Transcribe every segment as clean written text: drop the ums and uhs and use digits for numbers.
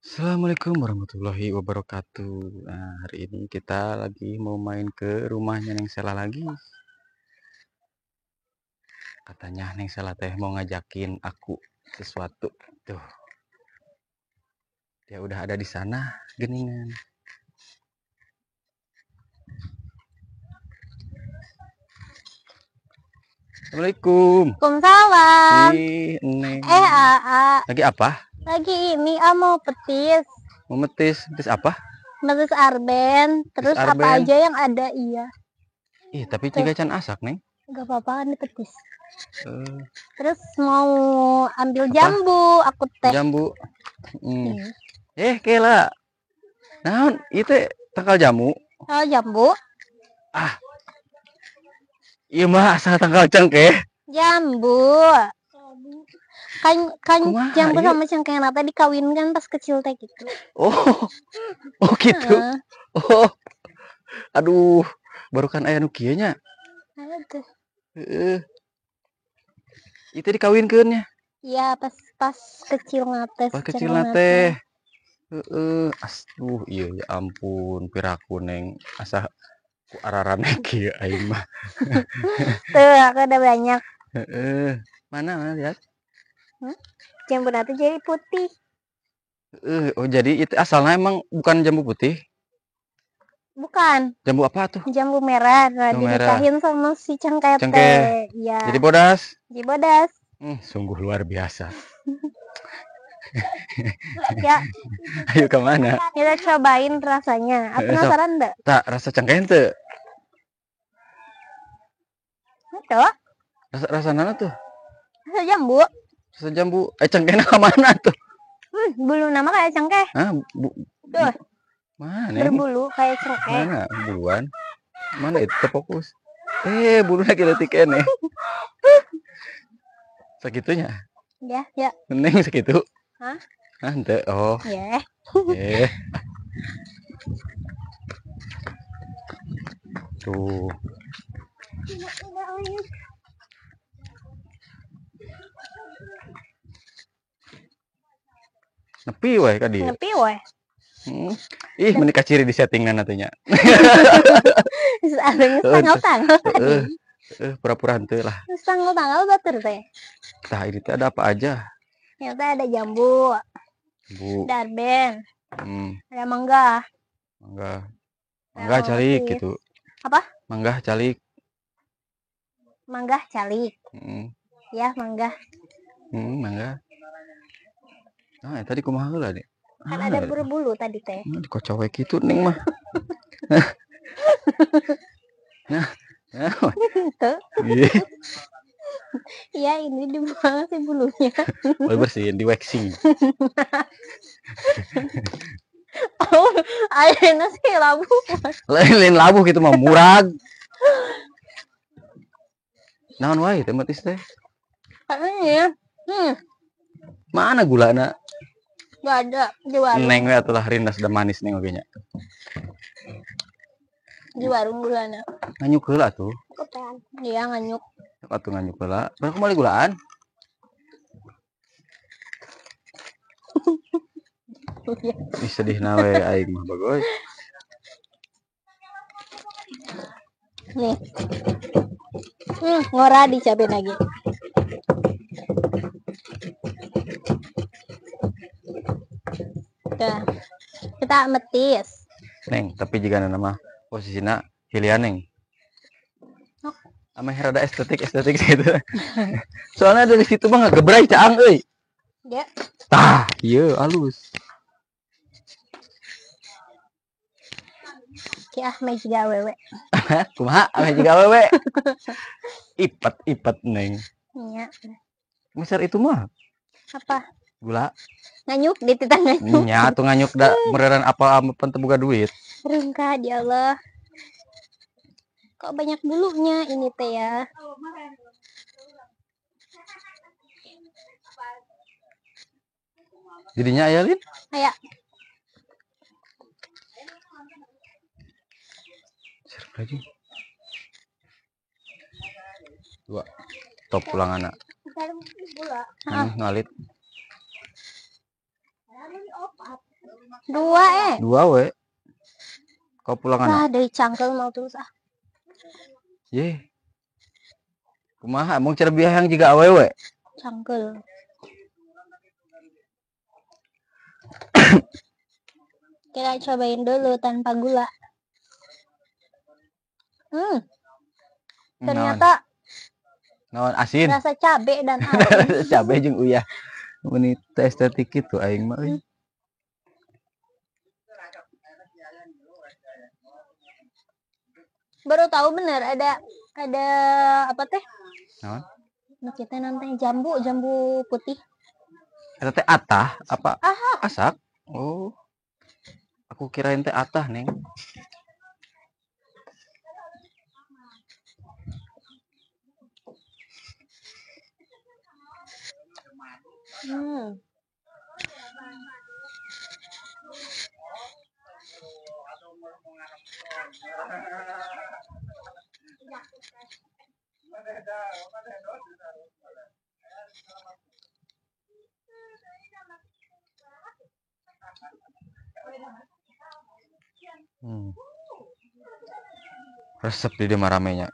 Assalamualaikum warahmatullahi wabarakatuh. Nah, hari ini kita lagi mau main ke rumahnya Neng Sela lagi. Katanya Neng Sela teh mau ngajakin aku sesuatu. Tuh. Dia udah ada di sana, geningan. Assalamualaikum. Waalaikumsalam. Ih, Neng. Aa. Lagi apa? Lagi ini, mau petis. Mau metis? Petis apa? Metis arben. Terus Petis arben. Apa aja yang ada, iya. Ih, tapi tiga can asak, Neng. Gak apa-apa kan dipetis. Terus mau ambil apa? Jambu, aku teh. Jambu. Kela. Naon, itu tangkal jamu. Tangkal jambu. Ah. Iya mah asal tangkal cengkeh. Jambu. Kan kumaha, jambu iya? Sama cengkeh nata dikawinkan pas kecil teh gitu. Oh. Oh gitu. Oh. Aduh, baru kan aya nu kieu nya. Aduh. Heeh. Itu dikawinkeun nya? Iya, pas kecil nate. Pas kecil nate. Heeh, aduh iya ya ampun piraku Neng asa ku ararane kieu aing mah. Tuh, aku udah banyak. Heeh. Mana lihat? Jambu nate jadi putih. Oh jadi itu asalnya emang bukan jambu putih? Bukan. Jambu apa tuh? Jambu merah. Nah, jambu merah. Dinikahin sama si cengkeh. Cengkeh. Iya. Jadi bodas. Jadi bodas. Sungguh luar biasa. Ya. Ayo kemana? Kita cobain rasanya. Aku penasaran enggak? Tak, rasa cengkeh ente. Itu. Rasa mana tuh? Rasa jambu. Rasa jambu. Cengkehnya kemana tuh? Bulu nama kayak cengkeh. Hah? Tuh. Mana? Berbulu kayak cengkeh. Mana? Buluan. Mana itu terfokus? Bulunya kita tiken nih. Segitunya? Ya, ya. Neng segitu. Hah? Hah, ente. Oh. Ya. Yeah. Tuh. Nepi wae ka dieu. Nepi wae. Ih, menikah ciri di settingan nantinya. Tanggal-tanggal. Pura-pura henteu lah. Tanggal-tanggal batur teh. Tah, ini teh ada apa aja? Ternyata ada jambu. Jambu. Ada arben. Ada mangga. Mangga. Mangga calik gitu. Apa? Mangga calik. Mangga calik. Ya, mangga. Mangga. Nah, tadi kumaha heula deh. Kan ada berbulu tadi teh. Nah, dikocok gitu Neng mah. Nah. Iya, ini dibuang sih bulunya. Boleh bersihin, di waxing. Oh, ayeuna sih labuh. Lain labuh gitu mah murag. Naon wae teh metis teh? Kayaknya. Mana gulana? Gak ada di warung. Neng we atulah rindas sudah manis neng oge nya. Di warung gulana. Nganyuk heula tuh. Iya, nganyuk. Atuh nganyuk heula. Berapa kembali gulaan? Ih, sedih nawe aing mah bagus. Nih. Ngora dicabein lagi. Tuh. Kita metis. Neng, tapi jika nama posisinya hilian Neng. Oh. Ama rada estetik gitu. Soalnya dari situ mah ngegebrai caang euy. Ya. Tah, ieu halus. Ki ah meh jiga awewe. Kumaha meh jiga awewe? Ipet Neng. Iya. Misal itu mah. Apa? Gula. Nganyuk di titah nganyuk. Nya tuh nganyuk da mereran apa pen teu boga duit. Rungka di Allah. Kok banyak bulunya ini teh ya. Jadinya aya Lin? Aya. Serp lagi. Dua. Top pulang anak. Ngalit. Dua. Dua we. Kau pulang anak. Lah dari cangkel mau terus ah. Ye. Kumaha mong cara biayang jiga awewe. Cangkel. Kita cobain dulu tanpa gula. Ternyata naon asin. Rasa cabe dan asin. Cabe jeung uyah. Meni teh estetik kitu aing mah euy. Baru tahu bener ada apa teh? Naon? Nah, kita nanti jambu putih. Eta teh atah apa? Aha. Asak. Oh. Aku kirain teh atah, Neng. Resep di dia ramenya.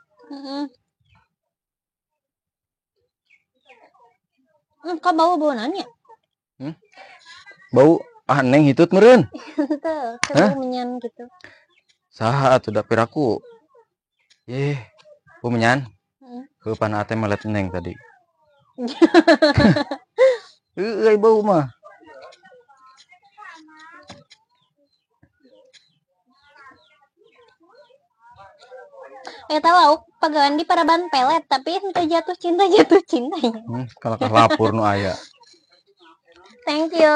Kok bau bau nanya? Bau ah neng hitut meureun. Tuh, kan menyan gitu. Saha atuh dapir aku. Yeh, bau menyan. Heuh pana ate melet neng tadi. Heueuh bau mah. Eta lauk pagawean di paraban pelet tapi henteu jatuh cinta jatuh cinta. Kalau lapur nu aya. Thank you.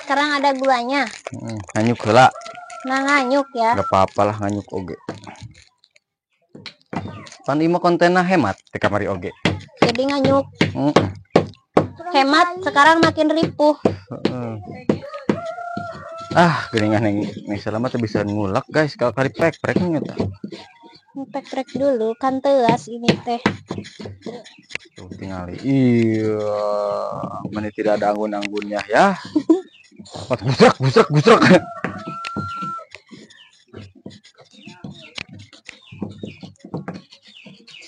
Sekarang ada gulanya. Nganyuk heula. Nah, nganyuk ya. Gak apa-apa lah nganyuk oge. Pan ieu mah kontenna hemat di kamari oge. Jadi nganyuk. Hemat sekarang makin ripuh. Ah, geuningan neng Selamat teh bisa ngulek guys kalau kali prek-prek nya tah. Prek-prek dulu kan teuas ini teh. Tuh tingali. Iya, mana tidak ada anggun-anggunnya ya. Pas gusrak gusrak gusrak.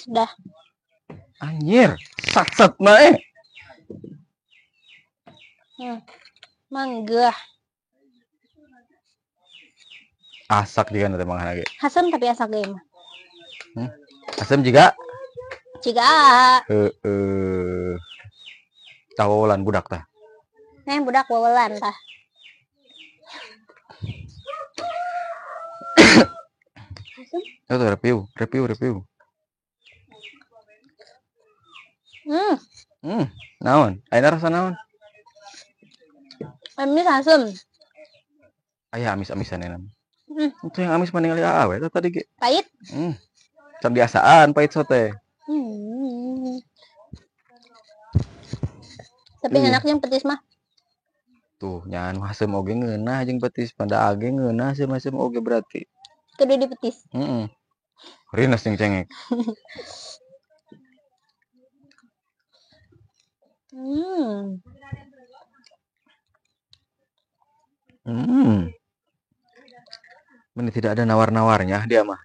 Sudah. Anjir, sat-sat nae. Mangga. Asak juga nanti mangan lagi. Asam tapi asak ge mah. Asam juga? Jiga. Heeh. Tawalan budak tah. Budak wawalan tah. Asam? Itu review. Naon? Ayeuna rasa naon? Amis asem. Aya amis-amisan enak. Itu yang amis mah ningali aa we eta tadi ge. Pahit? Can biasaan pahit sote. Tapi enak yang petis mah. Tuh, nyan asem oge ngeunah jeung petis, pada age ngeunah asem-asem oge berarti. Kudu di petis. Heeh. Rines jeung cengek. Ini tidak ada nawar-nawarnya dia mah.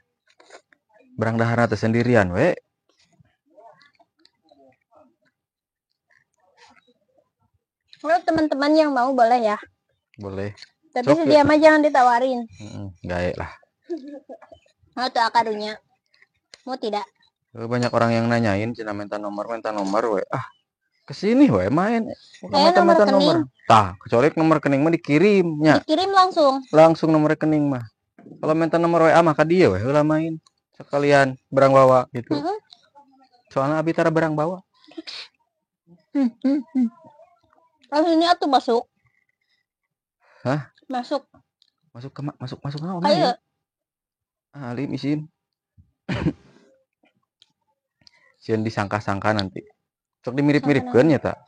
Berang daharna teh sendirian we. Kalau teman-teman yang mau boleh ya. Boleh. Tapi Sok, sedia ya. mah jangan ditawarin. Gae lah. Mau tuh akarunya. Mau tidak? Banyak orang yang nanyain cina minta nomor we. Ah, kesini we main. Bukan Kayak nomor minta nomor. rekening. Tah, kecuali nomor rekening mah dikirim nya. Dikirim langsung. Langsung nomor rekening mah. Kalau minta nomor WA mah ka dieu we heula main. Sekalian berang bawa gitu. Soalnya abi tara berang bawa. Kalau ini atuh masuk. Hah? Masuk. Masuk ke masuk masuk naon? Ayo. Ah, alim isin. Sieun disangka-sangka nanti. Sok dimirip-miripkeun nya ta.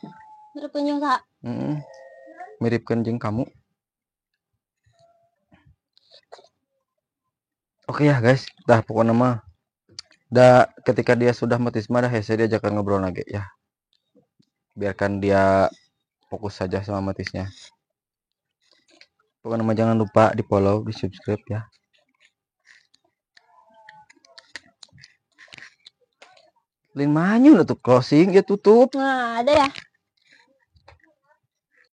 Miripkeun jeung saha? Heeh. Miripkeun jeung kamu. Oke ya guys, dah pokoknya mah dah ketika dia sudah metis mah dah hese diajakan ngobrol lagi ya. Biarkan dia fokus saja sama metisnya. Pokoknya mah jangan lupa di follow, di subscribe ya. Lin manyun tuh closing ya tutup. Nah, ada ya.